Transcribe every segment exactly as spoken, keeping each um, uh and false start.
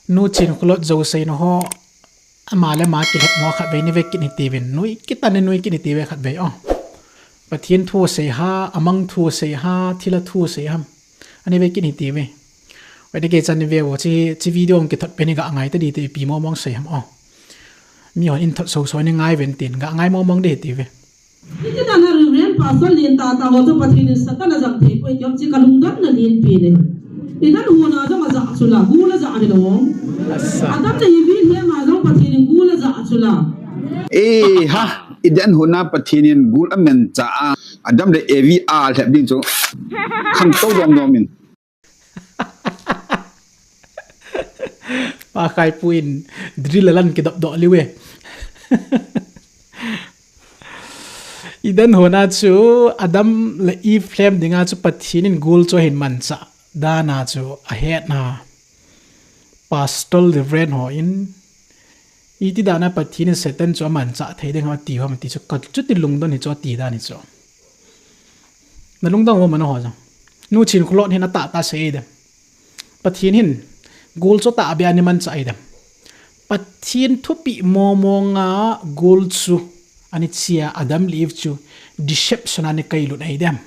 Nu Chinkholot jou seina ho, ama le ama kilhep mo khatvei ni ve kit hiti uvin, nui kit a ni nui kit hiti uve khatvei o. Pathen thu sei ha, amang thu sei ha, thilha thu sei ham. Ani ve kit hiti uve. Oi, na kei chan ni ve o, chi, chi video hung kithot pen hi ga ngai ta di te ipi mo mong sei ham o. Mi hon in thot so so ni ngai ven tin, ga ngai mo mong di hiti uve. Iti dan a Reverend Pastor len tah tah ho chu Pathen in Satan a jang thei poi, kei jong chi ka lungdon na len pi le. Idan hona jong a ja chu la, gul a ja hi lo. Asa. Adam le Evi lhem a jong Pathen in gul a ja chu la. Eh, ha, idan hona Pathen in gul a manchah a, Adam le Evi a lhep ding chu. Khangtou dom dom in. Pa Khaipu in drill a lan kidop doh liu e. Idan hona chu Adam le Eve lhem dinga chu Pathen in gul chu ahin manchah dan a chu ahetna. Pastor Reverend ho in, iti dan a Pathen in Satan chu amanchah thei ding ham ati ham ati chu, ka chuti lungdon hi chu ati dan hi chu. Na lungdon um a na ho jong. Nu Chinkholot hin atah tah sei dem. Pathen hin gul chu atah beh a ani manchah ei dem. Pathen thupeh mo mong a gul chu ani chia, Adam le Eve chu deception a ani kailut ei dem.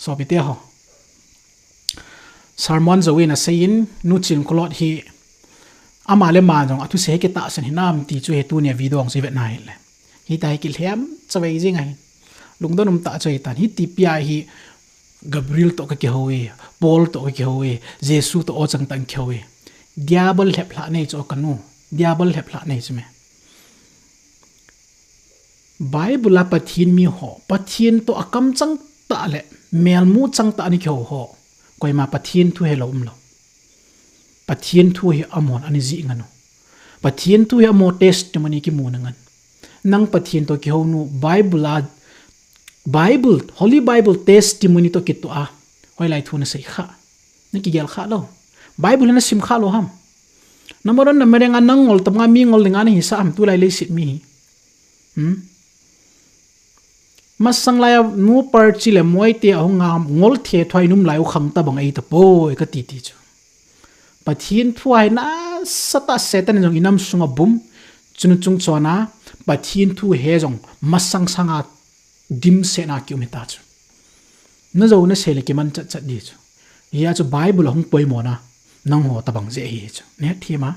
Sopite ho. Sermon jouvin asei in, Nu Chinkholot hi ama le ama jong athusei hi kitahsan hinam ti chu hi tunia video hung chu ivet na hile. Hitia hi kilhem chavei jing ahin. Lungdon um tah chu ahitan. Hiti pia hi Gabriel toh ka kihou e, Paul toh ka kihou e, Jesu toh o chang tah in kihou e. Diabol lheplhah nei chu o ka nu. Diabol lheplhah nei chu me. Bible a Pathen mi ho, Pathen toh akam chang tah le melmu chang tah a ani kihou ho, koima Pathen thu helou umlou. Pathen thu hi amahon ani jih ngan u. Pathen thu hi amaho testimony kimu na ngan. Nang Pathen toh kihou nu, Bible a, Bible, Holy Bible testimony toh kitoh a, hoilai thu na sei kha. Na kigel kha lou. Bible hi na sim kha lou ham. Na maron na mereng a nang ngol tobang a mi ngol dinga na hisah ham tulai leiset mi hi. Hmm? Masang lai a nu Parchi le Moite ahung a ngol the thua in um lai u khang tobang ei tapoi ka ti ti chu. Pathen thu a hi nasatah Satan in jong inam sunga bum, chunu chung chon a, Pathen thu he jong masang sang a dimset na kium hita chu. Na jou na sei le kiman chat chat di chu. Hia chu Bible a hung poimo na, nangho tobang jeh hi chu. Na hethem a.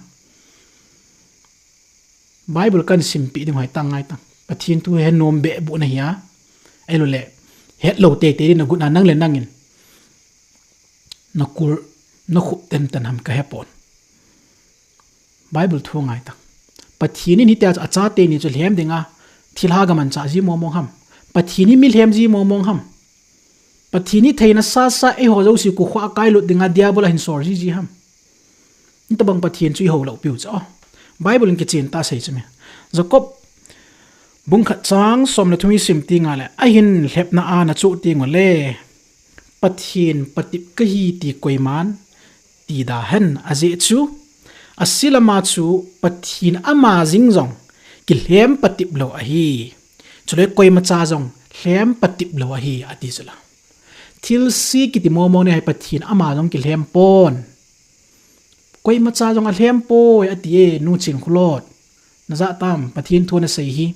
Bible kan simpi ding hoi tang ngai tang. Pathen thu he nom beh bu na hia. Ahilou le, hetlou teitei di na gun a nang le nang in. Na kul, na khup ten ten ham ka hepon. Bible thu ngai tang. Pathen in hitia chu achate ni chu lhem dinga, thilha ga manchah ji mo mong ham. Pathen hi mi lhem ji mo mong ham. Pathen hi theina sasa eiho jouse kukhuh a kailut dinga Diabol ahin sol ji ji ham. Hitobang Pathen chu ihou lou piu chu. Bible in kichen tah sei chu me. Jacob bung khat chang som le thum i sim teng le, ahin lhepna a na choh teng ule, Pathen patep kahi ti koiman ti da hen, ajeh chu, aselam a chu Pathen ama jeng jong kilhem patep lou ahi. Chule koimacha jong lhem patep lou ahi, ati chu la. Thilse kiti momo ni hi Pathen ama jong kilhem pon. Koimacha jong alhem poi, ati e, Nu Chinkholot. Na ja tam, Pathen thu na sei hi.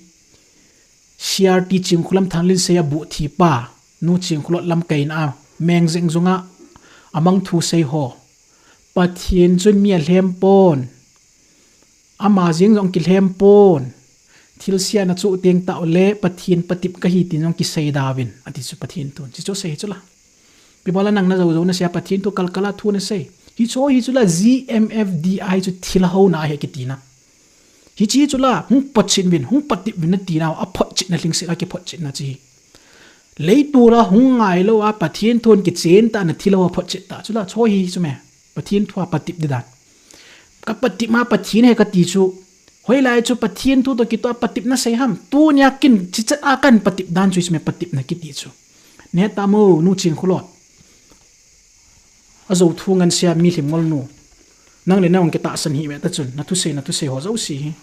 C R T Chinkholam Thanglinsei a buh thi pa, Nu Chinkholot lamkai in a, meng jeng jong a, amang thu sei ho. Pathen chun mi alhem pon. Ama jeng jong kilhem pon. Thilse a na choh teng tah ule, Pathen patep kahi tin jong kisei da uvin, ati chu Pathen thun. Chi chu sei chu la. Ipi bol a nang na jou jou na sei a Pathen thu kalkal a thu na sei. Hichu, hichu la G M F D I chu thil houna ahi kiti na. Hichi chu la, hung patep uvin, hung patep uvin na ti na, aphotchetna lhingset a kiphotchetna chi. Leiset a hung ngai lou a Pathen thun kichen tah na thil ho aphotchet tah chu la, chu hi chu me. Pathen thu a patep di dan. Ka patep ma Pathen he kati chu. Hoilai chu Pathen thu toh kitoh a patepna sei ham. Tunia kin chichat a kan patep dan chu isme patepna kiti chu. Ne ta mo Nu Chinkholot. Ajou thu ngan sei a milim ngol nu. Nang le nang kitahsan hi me ta chun. Na thusei, na thusei ho jouse hi.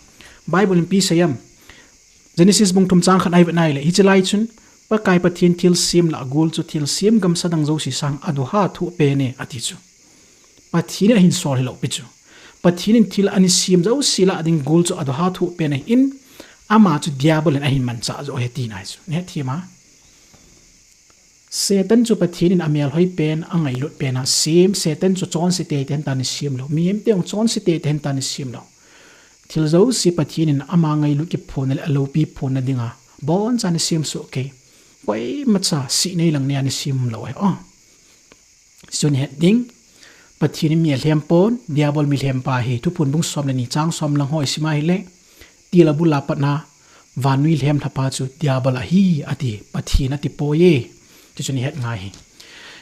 Bible in ipi sei ham. Genesis bung thum chang khat a i vet na le. Hiche lai chun. Pakai Pathen thilsem lah a gul chu thilsem gamsa dang jouse sang a duha thuh pen e ati chu. Pathen in ahin sol hilou pi chu. Pathen in thil ana sem jouse lah ding gol chu adoha thoh pen ahin, ama chu Diabol in ahin manchah joh ahi tina chu. Nahet thei ma? Satan chu Pathen in amelhoi pen, angailut pen asem, Satan chu chonse teitei hen tia ana sem lou. Mihem te jong chonse teitei hen tia ana sem lou. Thil jouse Pathen in ama ngailut kiphonna le aloupi phonna dinga, boncha ana sem soh kei. Koimacha sih nei lang nei ana sem lou ahi. Oh. Chun het ding, Pathen in mi alhem pon, Diabol mi lhem pa ahi, Thuphon bung som le ni chang som lang ho isim a hile, til abul a patna, vannoi lhem lhapa chu Diabol ahi, ati, Pathen ati poi e. Chuchu ihet ngai ahi.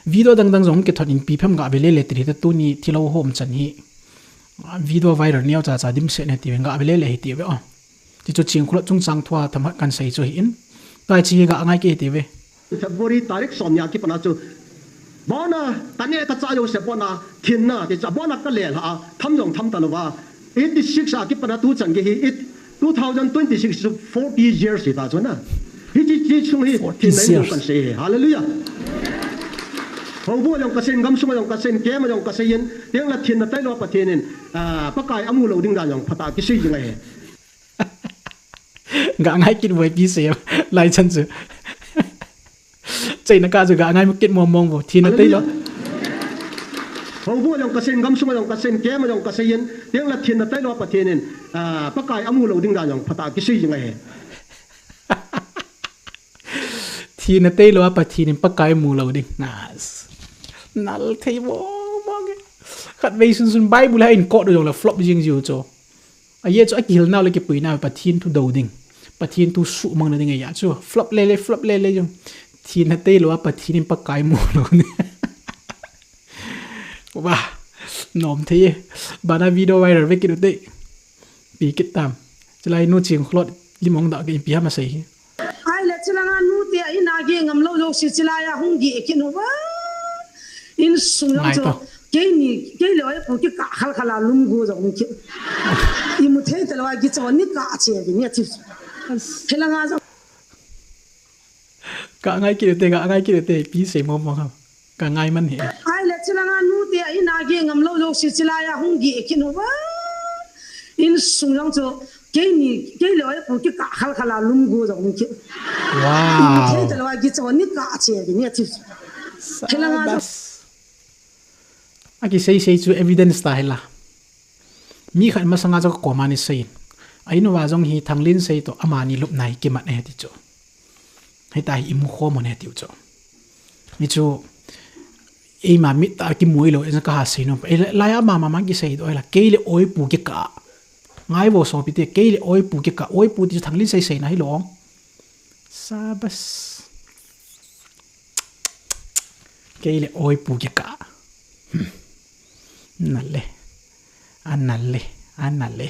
Video dang dang jong kithot in ipi phem gah ve lele ti hita tuni thilha ho um chan hi. Video viral neo cha cha dimset ne ti ve gah ve lele hi ti ve o. Chuchu Chingkholot chungchang thua themkhat kan sei chu ahin. Tua hi chi hi gah ngai kit ti ve. February tarik som ni a kipat a chu. Abona, ka neh ka chah jouse abona, thinna, ti chu abona ka lelha a, tham jong tham talou va. Eighty six a kipat a tu chan gei hi, it, two thousand twenty six chu forty years hita chu na. Hiche, hiche chung hi, forty thinna in years. Kan sei hi. Hallelujah. Houbung a jong ka sei in, gamsung a jong ka sei in, camp a jong ka sei in, teng la thinna tailou a Pathen in, ah, Pakai amu lou ding dan jong phatah a kisei jing ahi. Gah ngai kit vo ipi sei, lai chan chu. Cheina kah chu gah ngai kit mong mong vo, thinna tailou. Hallelujah. Houbung a jong ka sei in, gamsung a jong ka sei in, camp a jong ka sei in, teng la thinna tailou a Pathen in, ah, Pakai amu lou ding dan jong phatah a kisei jing ahi. Thinna tailou a Pathen in Pakai mu lou ding. Nas. Nal thei mong mong e. Khatvei sun sun Bible a hin quote u jong le flop jing jiu chu. Ajeh chu akihilnau le kipuinau Pathen thu dou ding. Pathen thu suhmang na ding ahi chu. Flop lele, flop lele jong. Thinna tailou a Pathen in Pakai mu lou ding. Ba, nom thei e. Bana video viral ve kit u te. Ipi kit tam. Chulai nu Chingkholot lim hung dah kit in ipi ham asei hi. Ahile chulanga nute a in a geh ngam lou jouse chulai a hung geh kit uva. Insung jong chu. Ngai to. Keini, kei le oipu kikah khal khal a lum gu jong um kit. Imu thei talou a kichon ni kah che ding ni ati. As. Chulanga jong. Gah ngai kit u te, gah ngai kit u te, ipi sei mong mong ham. Ka ngai man hi. Ahile chulanga nute a in a geh ngam lou jouse chulai a hung geh kit uva. Insung jong chu keini, kei le oipu kikah khal khal a lum gu jong um kit. Wow. Imu thei talou a kichon ni kah che ding ni ati. Sabas. Chulanga jong. Akisei sei chu evidence ta hila. Mi khat masanga chu ka koma ana sei in. A in uva jong hi Thanglinsei toh amani lupna hi kimat ahi ti chu. Hita hi imu khom u ahi tiu chu. Mi chu eima mit a kimu ilou, ejeh a kaha sei nom. Ei, lai a mama mang kisei doh ila. Kei le oipu kikah. Ngai vo sopi te, kei le oipu kikah. Oipu ti chu Thanglinsei seina hilou. Sabas. Kei le oipu kikah. Hmm. Nale. Anale. Anale.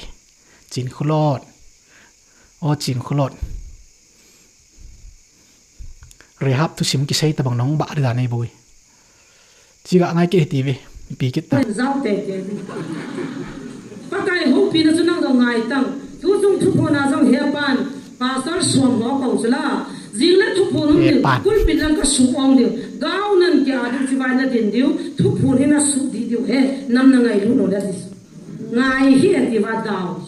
Chingkholot. O Chingkholot. Rehab thusim kisei tabang nahung bah ding dan ahi boi. Chi gah ngai kit hite ve. Ipi kit tam. Jao tei tei. Pakai houpina chu nang jong ngai tang. Tuchung thuphon a jong hepan. Pastor Suam ho kou chu la. Jing le thuphon um ding. Hepan. Pulpit lang ka suh ong ding. Gao nan kia ding chibai na din diu. Thuphon hi na suh di diu he. Nam na ngailut lou le ti. Ngai hi ati va dau.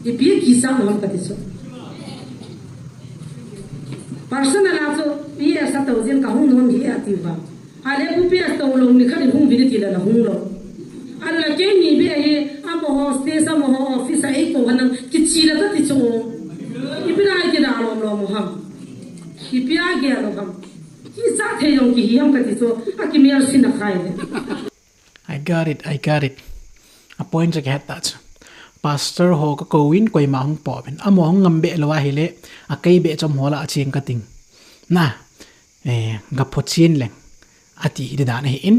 Ipi kisa ham kati chu. Personal a chu, P S a tou jin kahung nom hi ati va. Ahile Pu P S tou lou ni khat hung vin ti la la hung lou. Ahile keini beh hi, amaho station, amaho office a eikou henlang, kichi la kati chu. Ipi na ai kida lom lom ham. Ipi a gel lou ham. Kisa thei jong kihi ham kati chu. Akimel sin a khai le. I got it, I got it. A point chu kahet ta chu. Pastor ho kakou in koima hung po uvin. Amaho hung ngam beh lou ahile, akei beh chom ho lah a cheng kating. Na, eh, gapho chen leng. Ati hi dan ahin.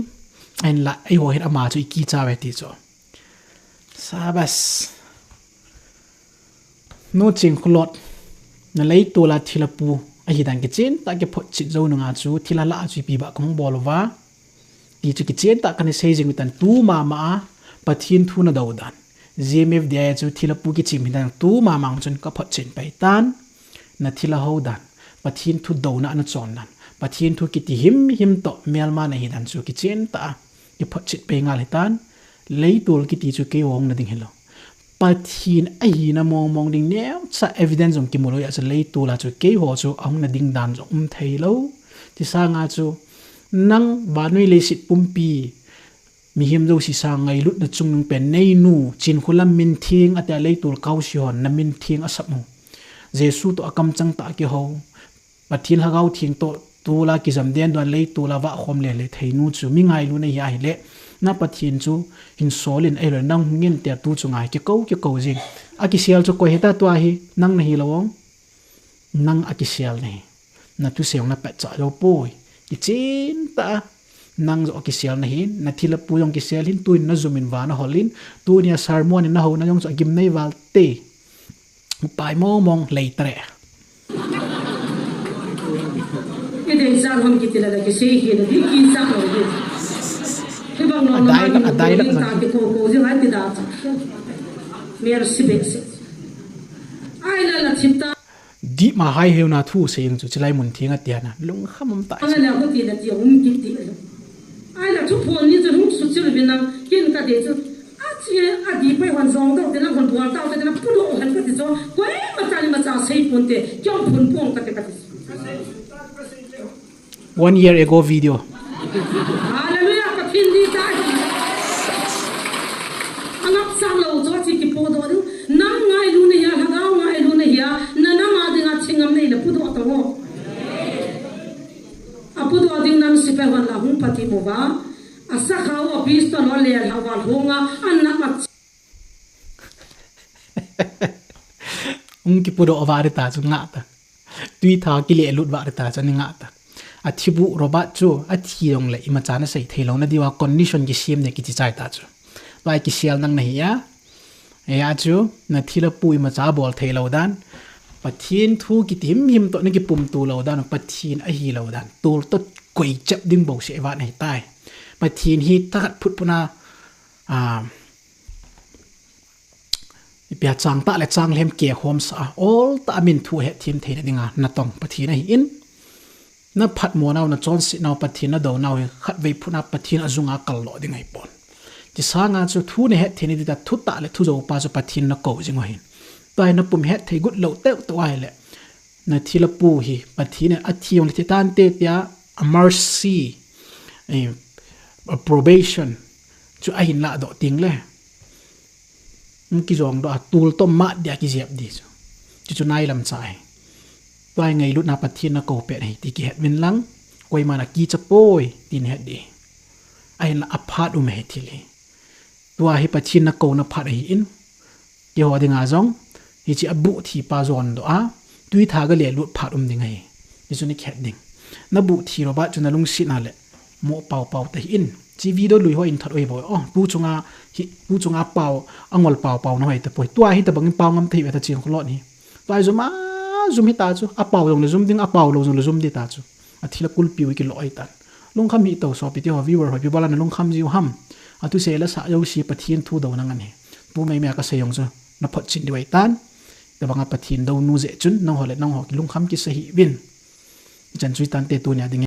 Ahinla, eiho hin ama chu ikicha uve ti chu. Sabas. Nu Chingkholot, na leitol a thilha pu ahi dan kichen tah a kiphotchet jou nunga chu thilha lah a chu ipi bah kahung bol uva. Ti chu kichen tah a kana sei jing u tan tu mama a Pathen thu na dou dan. G M F D I a chu thilha pu kichim hi dan tu mama chun ka photchen pai tan. Na thilha hou dan. Pathen thu douna na chon dan. Pathen thu kiti him him toh melma na hi dan chu kichen tah a kiphotchet pai ngal hi tan. Leitol kiti chu keiho hung na ding hilou. Pathen ahina mong mong ding neocha evidence jong kimu lou a chu leitol a chu keiho chu ahung na ding dan jong um thei lou. Ti sanga chu nang vannoi leiset pumpi mihem jouse sang ngailutna chungnung pen neinu, Chinkholam mintheng atia leitol kaosi hon na mintheng asap u. Jesu toh akamchang tah a kihou. Pathen Lhagao Theng toh tol a kijam den dan leitol a vah khom le le theinu chu mi ngailutna hi ahile. Na Pathen chu hin sol in ahilou le nang hung in tia tu chu ngai kikou kikou jing. Akisel chu koi hita tua hi nang nahi lou ong. Nang akisel nahi. Na thusei jong na petcha jou poi. Kichen tah a. Nang jong akisel nahi. Na thilha pu jong kisel hin tuin na jum in van ahol in. Tunia sermon in na houna jong chu agim nei val te. Upai mong mong lei tare. Kidei jat hom kiti la la kisei hi na di ki jat lo di. Hibang lo na Adai ma la, adai la, ki ko ko jing ai ti da. Mer si be se. Ai la la thip ta. Di ma hai heu na thu sei jong chu chilai mun theng a tia na. Lungkham um ta. Ala la ko ti la ti um kiti. Ai la thu phon ni chu hung su chil vi nang kin ka de chu. A chi a di pai hon jong dau te na hon bual tau te na pu lo han ka ti chu. Koima cha ni ma cha sei pon te. Kyong phun pon ka te ka ti. One year ago video. Hallelujah, Pathen di ta. Angap sang lo chu chi kipu do ding. Nang ngailutna hia, Lhagao ngailutna hia, na nang a dinga thingam nei le pu do ta ho. Apu do ding nang sipai hon la hung pati mo ba. Asa khao a pistol ho le hla va hunga, an na ma. Hung kipu do va ri ta chu nga ta. Tui tha kile lut va ri ta chu ni nga ta. Athi bu Robert chu, athi jong le ima cha na sei thei lou na diu a condition kisem ne kiti chai ta chu. Tua kisel nang nahi a. Eia chu, na thilha pu ima cha bol thei lou dan. Pathen thu kiti him him toh na kipum tu lou dan, Pathen ahi lou dan. Tol toh koi chep ding bou se va nahi tai. Pathen hi tha khat phut phut na, a, ipi a chang tah le chang lhem ke khom sa a, ol tah a min thu hetthem theina dinga na tong Pathen ahi in. Na phatmo nau, na chonset nau, Pathen na do nau hi khatvei phut na Pathen a jung a kal lo ding ahi pon. Ti sanga chu thu na hetthei ni ti ta thu tah le thu jou pa chu Pathen na kou jing u ahin. Tua hi na pum hetthei got lou teu teu ahile. Na thilha pu hi Pathen in athi jong le thi tan te tia a mercy, eh, a probation chu ahin la doh ting le. Hung kijong doh a tol toh mat dia kijep di chu. Chu chu nailam cha hi. Tua hi ngailutna Pathen na kou pet hi ti kihet min lang. Koima na kicha poi tin het di. Ahin la aphat um hi thil hi. Tua hi Pathen na kouna phat ahi in. Keiho dinga jong. Hichi a buh thi pa jon doh a. Tui tha ga le lut phat um ding ahi. Ti chu ni kihet ding. Na buh thi Robert chu na lungset na le. Mo pau pau ta hi in. Chi video lui ho in that oi bo. Oh, pu chunga hi, pu chunga pau, angol pau pau na hoi ta poi. Tua hi ta bangin pau ngam ta hi ve ta ching kholon hi. Tua hi jum a, jum hi ta chu. A pau jong le jum ding, a pau lou jong le jum di ta chu. A thilha kulpi u ki lo ai tan. Lungkham hi to sopi te ho viewer ho pi bala na lungkham jiu ham. A thusei la sa jouse Pathen thu do na ngan hi. Pu mai mai a ka sei jong chu. Na phot chin di wai tan. Ta banga Pathen do nu je chun, nang ho le nang ho ki lungkham ki sa hi vin. Chan chui tan te tunia ding.